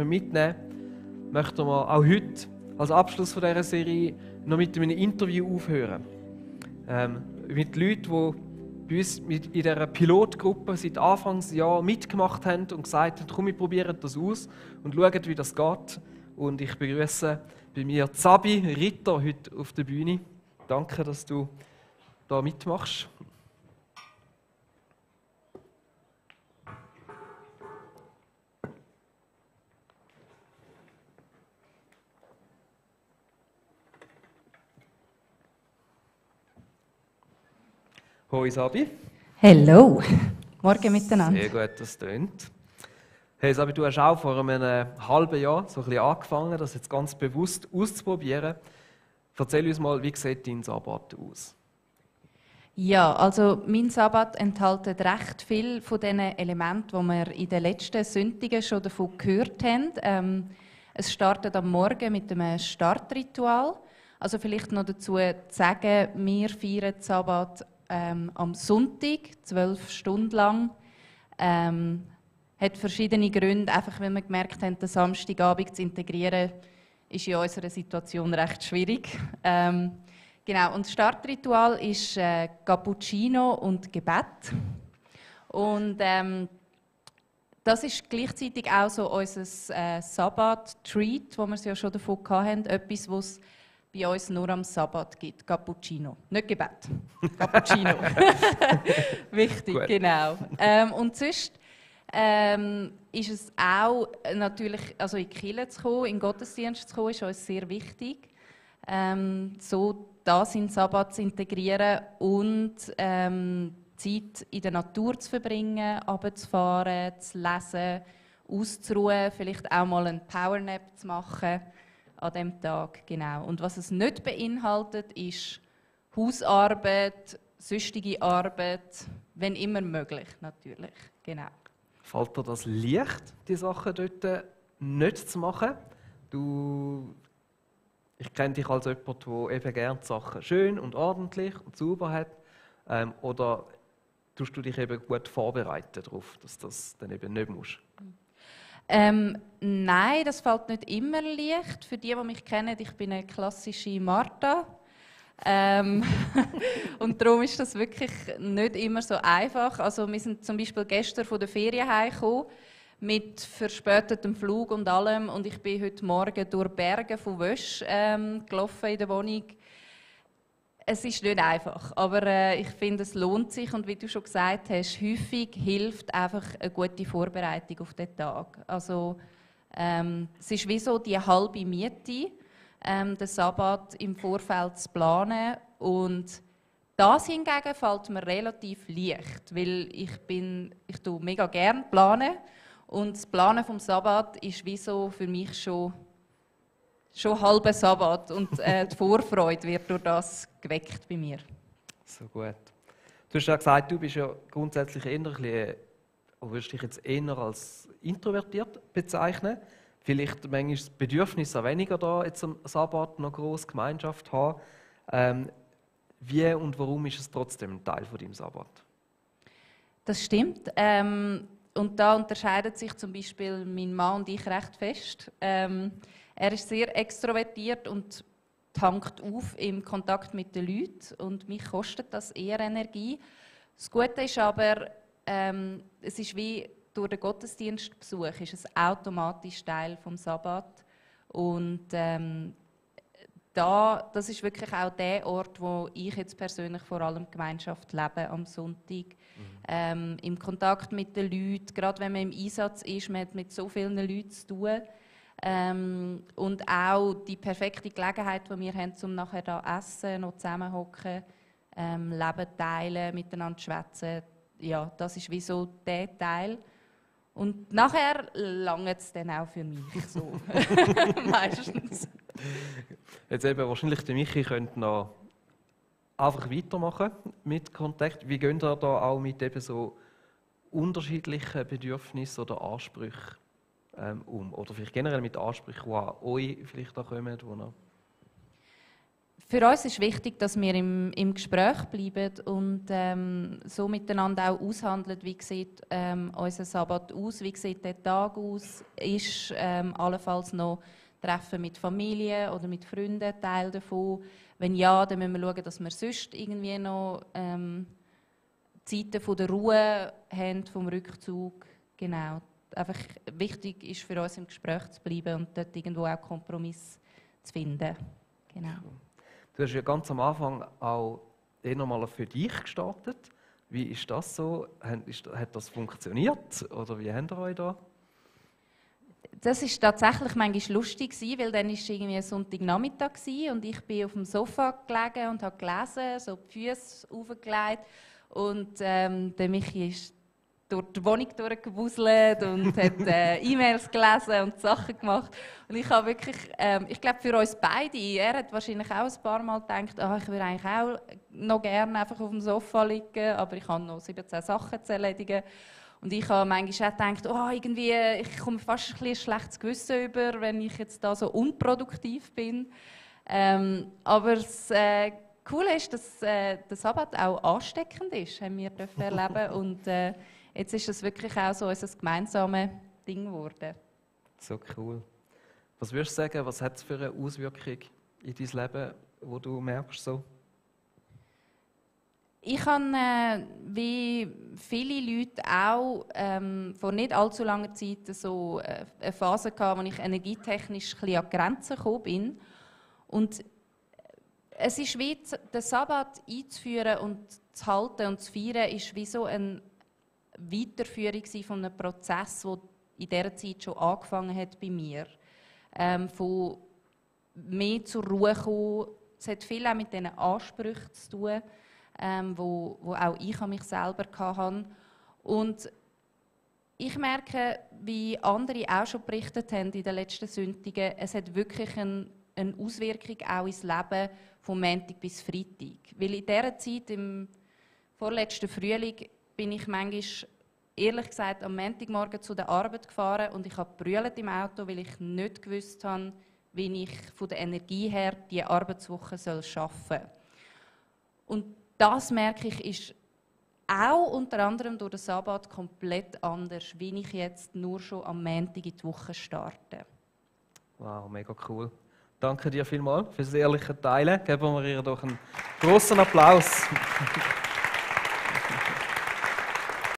mitnehmen, möchten wir auch heute als Abschluss von dieser Serie noch mit einem Interview aufhören. Mit Leuten, die bei uns in dieser Pilotgruppe seit Anfangsjahr mitgemacht haben und gesagt haben, komm, wir probieren das aus und schauen, wie das geht. Und ich begrüße bei mir Sabi Ritter heute auf der Bühne. Danke, dass du da mitmachst. Hoi Sabi. Hallo, morgen miteinander. Sehr gut, das tönt. Hey Sabi, du hast auch vor einem halben Jahr so ein bisschen angefangen, das jetzt ganz bewusst auszuprobieren. Erzähl uns mal, wie sieht dein Sabbat aus? Ja, also mein Sabbat enthält recht viel von den Elementen, die wir in den letzten Sündigen schon davon gehört haben. Es startet am Morgen mit einem Startritual. Also vielleicht noch dazu zu sagen, wir feiern den Sabbat am Sonntag, 12 Stunden lang. Hat verschiedene Gründe, einfach weil wir gemerkt haben, den Samstagabend zu integrieren, ist in unserer Situation recht schwierig. Genau, und das Startritual ist Cappuccino und Gebet. Und das ist gleichzeitig auch so unser Sabbat-Treat, wo wir es ja schon davon hatten, etwas, was es bei uns nur am Sabbat gibt, Cappuccino. Nicht Gebet, Cappuccino. Wichtig, Gut. genau. Und sonst ist es auch natürlich, also in die Kirche zu kommen, in den Gottesdienst zu kommen, ist uns sehr wichtig. So das in den Sabbat zu integrieren und Zeit in der Natur zu verbringen, runterzufahren, zu lesen, auszuruhen, vielleicht auch mal einen Powernap zu machen an diesem Tag. Genau. Und was es nicht beinhaltet, ist Hausarbeit, sonstige Arbeit, wenn immer möglich natürlich. Genau. Fällt dir das leicht, die Sachen dort nicht zu machen? Ich kenne dich als jemand, der eben gerne die Sachen schön und ordentlich und sauber hat. Oder tust du dich eben gut vorbereiten darauf, dass das dann eben nicht musst? Nein, das fällt nicht immer leicht. Für die mich kennen, ich bin eine klassische Martha. Und darum ist das wirklich nicht immer so einfach. Also wir sind zum Beispiel gestern von der Ferien heimgekommen, mit verspätetem Flug und allem. Und ich bin heute Morgen durch Berge von Wäsche gelaufen in der Wohnung. Es ist nicht einfach, aber ich finde, es lohnt sich. Und wie du schon gesagt hast, häufig hilft einfach eine gute Vorbereitung auf den Tag. Also, es ist wie so die halbe Miete, den Sabbat im Vorfeld zu planen. Und das hingegen fällt mir relativ leicht, weil ich tue mega gerne planen. Und das Planen vom Sabbat ist wie so für mich schon halber Sabbat und die Vorfreude wird durch das geweckt bei mir. So gut. Du hast ja gesagt, du bist ja grundsätzlich eher ein bisschen, oder würdest dich jetzt eher als introvertiert bezeichnen. Vielleicht manchmal das Bedürfnis auch weniger da, jetzt am Sabbat noch grosse Gemeinschaft zu haben. Wie und warum ist es trotzdem ein Teil von deinem Sabbat? Das stimmt. Und da unterscheidet sich zum Beispiel mein Mann und ich recht fest. Er ist sehr extrovertiert und tankt auf im Kontakt mit den Leuten und mich kostet das eher Energie. Das Gute ist aber, es ist wie durch den Gottesdienstbesuch ist es automatisch Teil vom Sabbat und das ist wirklich auch der Ort, wo ich jetzt persönlich vor allem Gemeinschaft lebe am Sonntag. Im Kontakt mit den Leuten, gerade wenn man im Einsatz ist, man hat mit so vielen Leuten zu tun. Und auch die perfekte Gelegenheit, die wir haben, um nachher da essen, noch zusammenhocken, Leben teilen, miteinander schwätzen. Ja, das ist wie so der Teil. Und nachher langt es dann auch für mich so. Meistens. Jetzt eben wahrscheinlich der Michi könnte noch einfach weitermachen mit Kontakt. Wie geht ihr da auch mit eben so unterschiedlichen Bedürfnissen oder Ansprüchen um? Oder vielleicht generell mit Ansprüchen, die an euch vielleicht auch kommen? Für uns ist wichtig, dass wir im Gespräch bleiben und so miteinander auch aushandeln, wie sieht unser Sabbat aus, wie sieht der Tag aus, ist allenfalls noch Treffen mit Familie oder mit Freunden Teil davon. Wenn ja, dann müssen wir schauen, dass wir sonst irgendwie noch Zeiten von der Ruhe haben, vom Rückzug. Genau. Einfach wichtig ist für uns im Gespräch zu bleiben und dort irgendwo auch Kompromiss zu finden. Genau. Du hast ja ganz am Anfang auch nochmal für dich gestartet. Wie ist das so? Hat das funktioniert? Oder wie habt ihr euch da? Das war tatsächlich manchmal lustig, weil dann war es irgendwie Sonntagnachmittag und ich bin auf dem Sofa gelegen und habe gelesen, so die Füße aufgelegt. Und der Michi ist durch die Wohnung durchgewuselt und hat E-Mails gelesen und Sachen gemacht. Und ich habe wirklich, ich glaube für uns beide, er hat wahrscheinlich auch ein paar Mal gedacht, ich würde eigentlich auch noch gerne einfach auf dem Sofa liegen, aber ich habe noch 17 Sachen zu erledigen. Und ich habe manchmal auch gedacht, irgendwie, ich komme fast ein bisschen ein schlechtes Gewissen über, wenn ich jetzt da so unproduktiv bin. Aber das Coole ist, dass der Sabbat auch ansteckend ist, haben wir erleben. Und jetzt ist es wirklich auch so unser gemeinsames Ding geworden. So cool. Was würdest du sagen, was hat es für eine Auswirkung in dein Leben, wo du merkst so? Ich habe, wie viele Leute auch, vor nicht allzu langer Zeit so eine Phase gehabt, wo ich energietechnisch ein bisschen an die Grenzen gekommen bin. Und es ist wie, den Sabbat einzuführen und zu halten und zu feiern, ist wie so eine Weiterführung von einem Prozess, der in dieser Zeit schon angefangen hat bei mir. Von mehr zur Ruhe kommen. Es hat viel auch mit diesen Ansprüchen zu tun, wo auch ich an mich selber hatte. Und ich merke, wie andere auch schon berichtet haben in den letzten Sündigen, es hat wirklich eine Auswirkung auch ins Leben von Montag bis Freitag. Weil in dieser Zeit, im vorletzten Frühling, bin ich manchmal, ehrlich gesagt, am Montagmorgen zu der Arbeit gefahren und ich habe gebrüllt im Auto, weil ich nicht gewusst habe, wie ich von der Energie her diese Arbeitswoche arbeiten soll. Und das, merke ich, ist auch unter anderem durch den Sabbat komplett anders, wie ich jetzt nur schon am Montag in die Woche starte. Wow, mega cool. Danke dir vielmals für das ehrliche Teilen. Geben wir ihr doch einen großen Applaus.